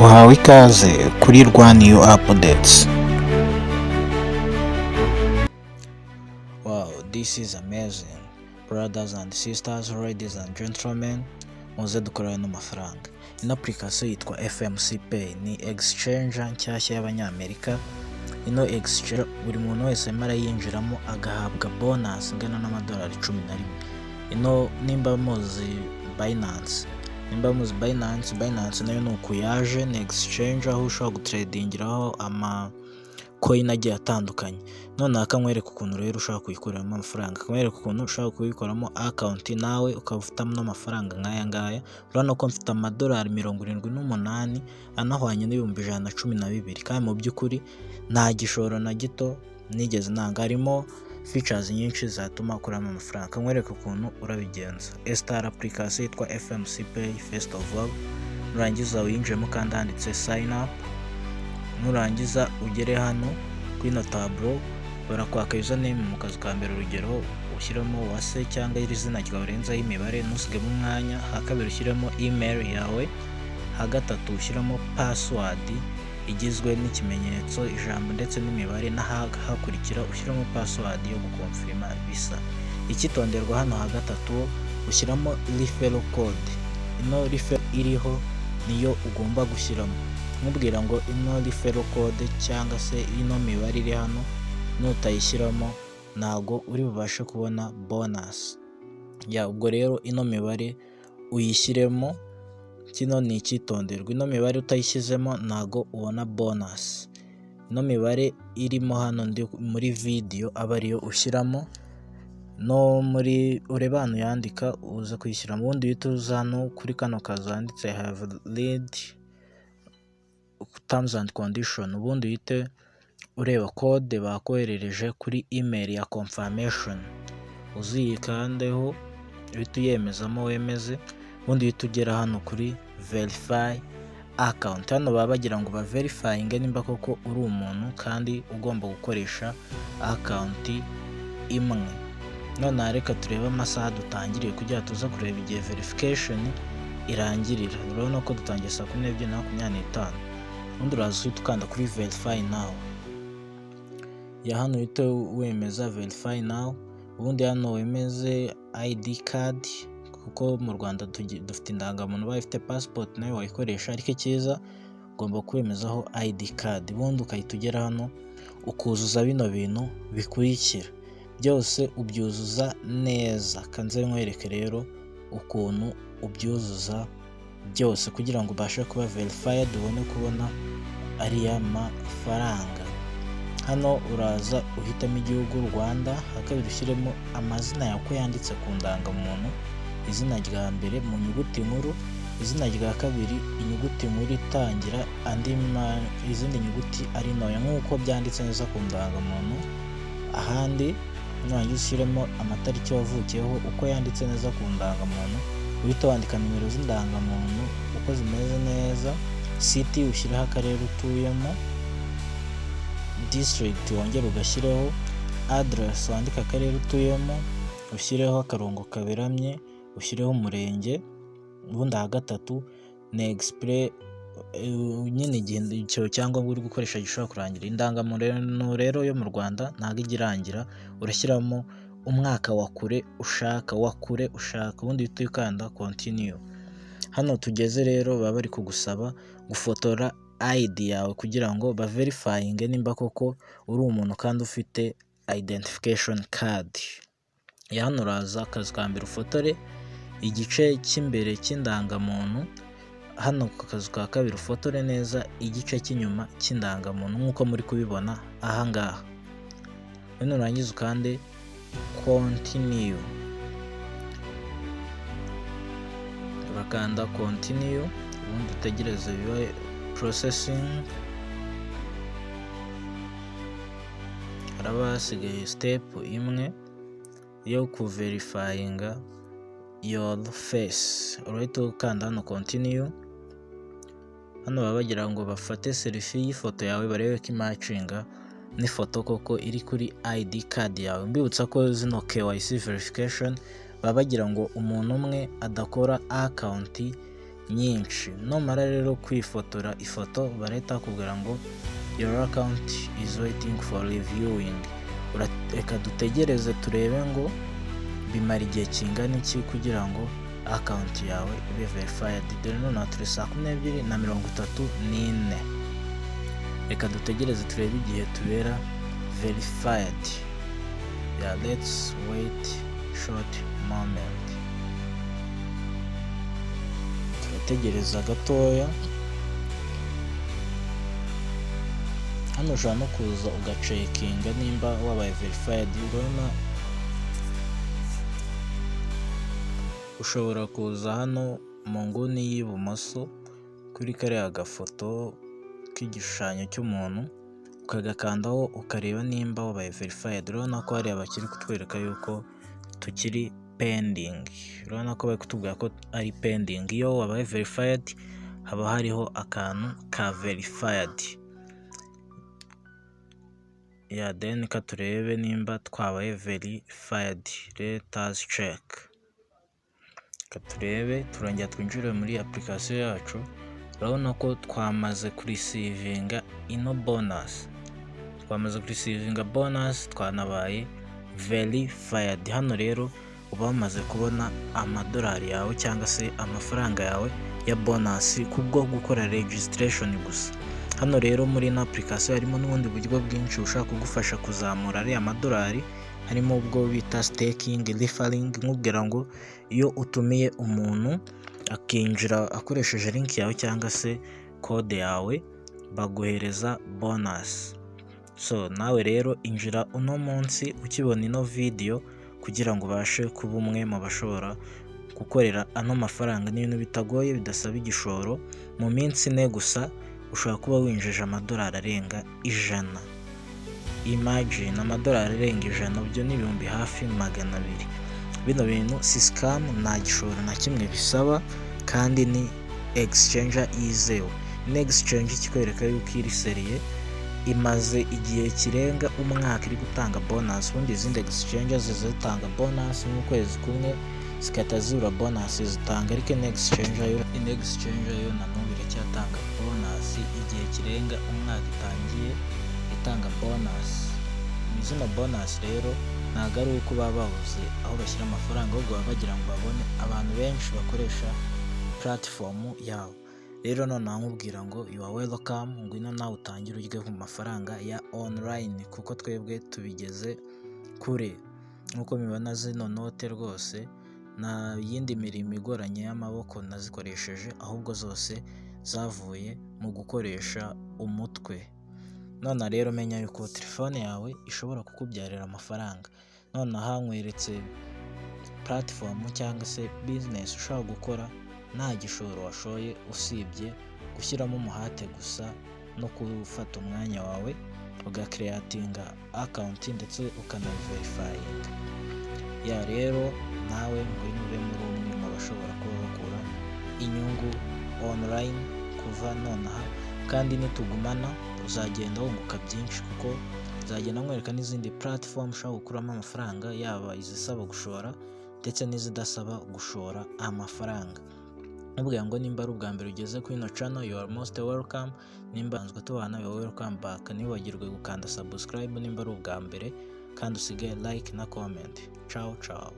Uhawe ikaze kuri Rwa New Updates. Wow, this is amazing. Brothers and sisters, ladies and gentlemen, muze dukorera ano mafaranga. Ino application yitwa FMC Pay, ni exchange nshyashya y'Abanyamerika. Ino exchange buri muntu wese arimo arayinjiramo agahabwa bonus ingana n'amadolari 11. Ino nimba muzi Binance, nimba muzi Binance, Binance nayo ni uku yaje, ni exchange aho ushobora gutradingiraho ama coin agiye atandukanye. Noneho akamwereka ukuntu rero ushobora kuyikuramo amafaranga, akamwereka ukuntu ushobora kuyikoramo account nawe ukaba ufitemo n'amafaranga nk'aya ngaya. Urabona ko mfite amadolari 78 anahwanye n'112,000, kandi mu by'ukuri nta gishoro na gito nigeze nanga. Harimo features nyinshi zatuma ukuramo amafaranga. Akamwereka ukuntu urabigenza. Install application yitwa FMC Pay first of all, nurangiza winjiremo kandi handitse sign up, nurangiza ugere hano kuri ino taburo barakwaka username mu kazu ka mbere, urugero ushyiremo Uwase cyangwa iri zina ryawe urenzaho imibare, ntusigemo umwanya. Ha kabiri ushyiremo email yawe, ha gatatu ushyiramo password igizwe n'ikimenyetso, ijambo ndetse n'imibare, n'ahakurikira ushyiramo password yo gukonfirima bisa. Icyitonderwa, hano ha gatatu ushyiramo referral code. Ino referral iriho niyo ugomba gushyiramo. Nkubwira ngo ino referral code cyangwa se ino mibare iri hano nutayishyiramo ntago uri bubashe kubona bonus. Ya, ubwo rero ino mibare uyishyiremo, kino ni icyitonderwa. Ino mibare utayishyizemo ntago ubona bonus. Ino mibare irimo hano ndi muri video aba ariyo ushyiramo, no muri ureba ahantu yandika uze kuyishyiramo. Ubundi uhite uza hano kuri kano kazu handitse "Have read terms and condition", ubundi uhite ureba code bakoherereje kuri email ya confirmation, uziyikandeho uhite uyemezamo wemeze, ubundi uhite ugera hano kuri verify account. Hano baba bagira ngo baverifyinge nimba koko uri umuntu kandi ugomba gukoresha account imwe. Noneho reka turebe amasaha dutangiriye kugira tuze kureba igihe verification irangirira. Urabona ko dutangiye saa 12:25. Ubundi uraza uhita ukanda kuri verify now. Ya, hano uhite wemeza verify now, ubundi hano wemeze ID card, kuko mu Rwanda dufite indangamuntu. Ubaye ufite passport nayo wayikoresha, ariko icyiza ugomba kwemezaho ID card. Ubundi ugahita ugera hano ukuzuza bino bintu bikurikira byose, ubyuzuza neza. Kanze nkwereke rero ukuntu ubyuzuza byose kugira ngo ubashe kuba verified, ubone kubona ariya mafaranga. Hano uraza uhitamo igihugu Rwanda, hakabiri ushyiremo amazina yawe uko yanditse ku ndangamuntu, izina rya mbere mu nyuguti nkuru, izina rya kabiri inyuguti nkuru itangira andi, izindi nyuguti ari ntoya, nk'uko byanditse neza ku ndangamuntu. Ahandi nurangiza ushyiremo amatariki wavukiyeho uko yanditse neza ku ndangamuntu, uhita wandika nimero z'indangamuntu uko zimeze neza, city ushyireho akarere utuyemo, district wongere ugashyireho, address wandike akarere utuyemo, ushyireho akarongo kaberamye, ushyireho umurenge. Ubundi aha gatatu ni expire nyine, igihe icyo cyangombwa uri gukoresha gishobora kurangira. Indangamuntu rero yo mu Rwanda ntabwo ijya irangira, urashyiramo umwaka wa kure ushaka, wa kure ushaka, ubundi uhita ukanda continue. Hano tugeze rero baba bari kugusaba gufotora ID yawe kugira ngo baverifyinge nimba koko uri umuntu kandi ufite identification card. Ya, hano uraza akazu ka mbere ufotore igice cy'imbere cy'indangamuntu, hano ku kazu ka kabiri ufotore neza igice cy'inyuma cy'indangamuntu nk'uko muri kubibona aha ngaha. Nurangiza ukande continue. Urakanda continue, ubundi utegereze bibe processing. Haraba hasigaye step imwe yo kuverifyinga your face. Urahita ukanda hano continue. Hano baba bagira ngo bafate selfie y'ifoto yawe, barebe ko imatchinga n'ifoto koko iri kuri ID card yawe. Mbibutsa ko zino KYC verification baba bagira ngo umuntu umwe adakora account nyinshi. Numara rero kwifotora ifoto, barahita bakubwira ngo "Your account is waiting for reviewing." Reka dutegereze turebe ngo bimara igihe kingana iki kugira ngo account yawe ibe verified. Dore nonaha turi 12:34. Reka dutegereze turebe igihe tubera verified. Yeah, let's wait short moment. Turategereza gatoya. Hano ushobora no kuza ugacekinga nimba wabaye verified. Urabona ushobora kuza hano mu nguni y'ibumoso kuri kariya gafoto k'igishushanyo cy'umuntu, ukagakandaho ukareba nimba wabaye verified. Urabona ko hariya bakiri kutwereka yuko tukiri pending. Urabona ko bari kutubwira ko ari pending. Iyo wabaye verified haba hariho akantu ka verified. Yeah, then ka turebe nimba twabaye verified. Let us check. Reka turebe, turongera twinjire muri application yacu. Urabona ko twamaze kureceivinga ino bonus, twamaze kureceivinga bonus, twanabaye verified. Hano rero uba wamaze kubona amadolari yawe cyangwa se amafaranga yawe ya bonus kubwo gukora registration gusa. Hano rero muri ino application harimo n'ubundi buryo bwinshi bushobora kugufasha kuzamura ariya madolari, harimo ubwo bita staking, referring. Nkubwira ngo iyo utumiye umuntu akinjira akoresheje link yawe cyangwa se code yawe, baguhereza bonus. So nawe rero injira uno munsi ukibona ino video kugira ngo ubashe kuba umwe mu bashobora gukorera ano mafaranga. Ni ibintu bitagoye, bidasaba igishoro. Mu minsi 4 gusa ushobora kuba winjije amadolari arenga 100. Imagine, amadolari arenga 100, byo ni ibihumbi hafi 200. Bino bintu si scam, nta gishoro na kimwe bisaba, kandi ni exchange yizewe. Ni exchange ikikwereka yuko iri sérieux, imaze igihe kirenga umwaka iri gutanga bonus. Ubundi izindi exchange zitanga bonus mu kwezi kumwe zigahita zibura bonus zitanga, ariko ino exchange yo, ino exchange yo na n'ubu iracyatanga bonus igihe kirenga umwaka itangiye itanga bonus. Zino bonus rero ntabwo ari uko baba babuze aho bashyira amafaranga, ahubwo baba bagira ngo babone abantu benshi bakoresha platform yabo. Rero nonaha nkubwira ngo you are welcome, ngwino nawe utangire urye ku mafaranga ya online, kuko twebwe tubigeze kure. Nk'uko mubibona zino note rwose nta yindi mirimo igoranye y'amaboko nazikoresheje, ahubwo zose zavuye mu gukoresha umutwe. Nonaha rero menya yuko telefone yawe ishobora kukubyarira amafaranga. Nonaha nkweretse platform cyangwa se business ushobora gukora nta gishoro washoye, usibye gushyiramo umuhate gusa no gufata umwanya wawe ugacreatinga account ndetse ukanayiverifyinga. Yeah, rero nawe ngwino ube muri umwe mu bashobora kuba bakura inyungu online kuva nonaha, kandi nitugumana uzagenda wunguka byinshi, kuko nzagenda nkwereka n'izindi platform ushobora gukuramo amafaranga, yaba izisaba gushora ndetse n'izidasaba gushora amafaranga. Nkubwira ngo nimba ari ubwa mbere ugeze kuri ino channel, you are most welcome. Nimba usanzwe tubana, you are welcome back. Ntiwibagirwe gukanda subscribe nimba ari ubwa mbere, kandi usige like na comment. Ciao ciao.